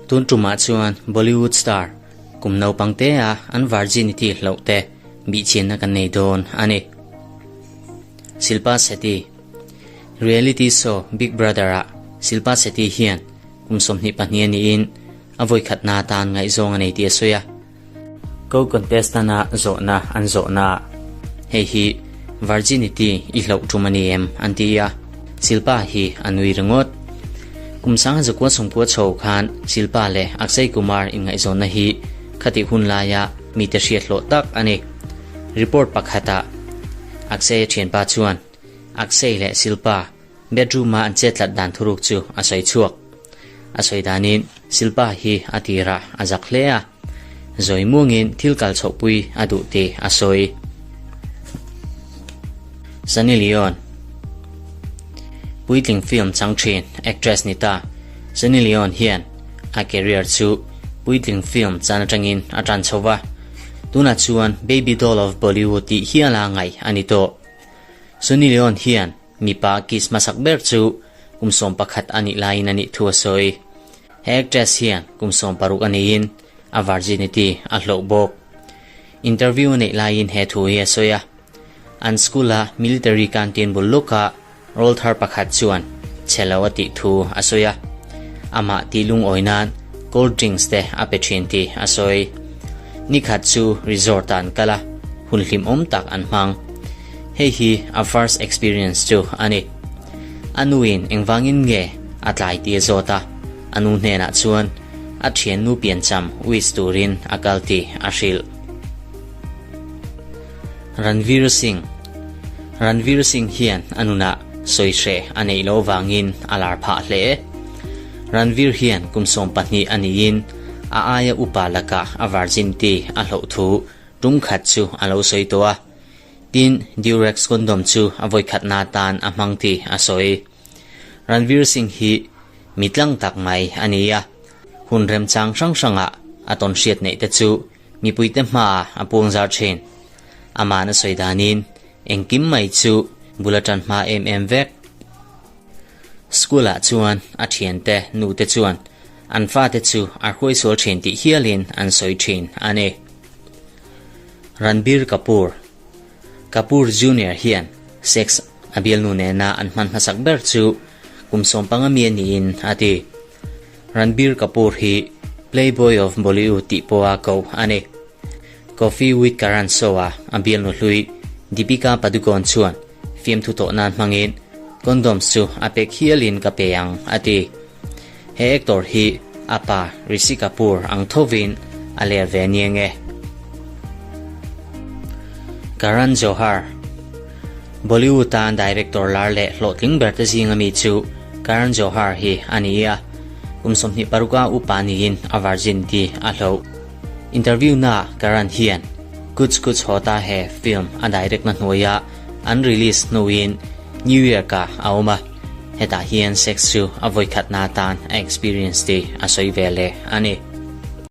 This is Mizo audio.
Tun tumah chuan Bollywood star kum naupang te a an virginity hloh te bihchianna kan nei dawn a ni. Shilpa Shetty Reality show Big Brother ah Shilpa Shetty hian kum 22 a niin a vawikhatna atan ngaihzawng a nei tih a sawi a. Co-contestant a zawhna an zawhna ah hei hi virginity i hloh tum a ni em an ti a, Shilpa hi a nui ringawt. Kum 1990 chho khan Shilpa leh Akshay Kumar inngaihzawnna hi khatih hun laia mite hriat hlawh tak a ni. Report pakhatah Akshay-a thianpa chuan Akshay leh Shilpa Bedroom-a an chet tlat dan thuruk chu a sawi chhuak. A sawi danin Shilpa hi a tirah a zak hle a, zawi muangin thil kal chhohpui a duh tih a sawi. Sunny Leone Puitling film chang thin actress ni ta Sunny Leone hian a career chu puitling film chan atangin a tan chho va, tunah chuan Baby Doll of Bollywood tih hiala ngaih a ni tawh. Sunny Leone hian Mipa kiss hmasak ber chu kum 11 a nih laiin a nih thu a sawi. He actress hian kum 16 a niin a virginity a hloh bawk. Interview a neih laiin he thu hi a sawi a. An school-a military canteen bul lawkah roll thar pakhat chuan chhe lo a tih thu a sawi a. Amah tih lungawi nan cold drinks te a pe thin tih a sawi. Nikhat chu resort-ah an kal a, hun hlimawm tak an hmang. Hei hi a first experience chu a ni. A nuin engvangin nge a tlai tih a zawt a, a nu hnenah chuan a thiannu piancham wish turin a kal tih a hrilh. Ranveer Singh Ranveer Singh hian a nunah sawi hreh a neih loh vangin a lar phah hle. Ranveer hian kum 12 a niin a aia upa lakah a virginity a hloh thu tum khat chu a lo sawi tawh a. Tin, Durex condom chu a vawikhatna atan a hmang tih a sawi. Ranveer Singh hi mi tlang tak mai a ni a, hun remchang hrang hrangah a tawn hriat neih te chu mipuite hmaah a puang zar thin. Ama'n a sawi danin engkim mai chu bul a tan hma em em vek. School-ah chuan a thiante nute chuan an fate chu a hruaisual thin tih hialin an sawi thin a ni. Ranbir Kapoor, Kapoor Junior hian sex a bialnu nena an hman hmasak ber chu kum 15 mi a niin a ti. Ranbir Kapoor hi Playboy of Bollywood tih pawha koh a ni. Koffee with Karan show-a a bialnu hlui Deepika Padukone chuan fiamthu tawh nan hmangin condoms chu a pek hialin ka pe ang a ti. He actor hi a pa Rishi Kapoor ang thovin a ler ve nia nge. Karan Johar Bollywood a director lar leh hlawhtling ber te zinga mi chu Karan Johar hi a ni a, kum 26 a upa niin a virgin tih a hloh. Interview na Karan hian Kuch Kuch Hota Hai film a direct na hnuaia an release hnuin New York ah a awm a, hetah hian sex chu a vawikhatna atan a experience tih a sawi ve leh a ni.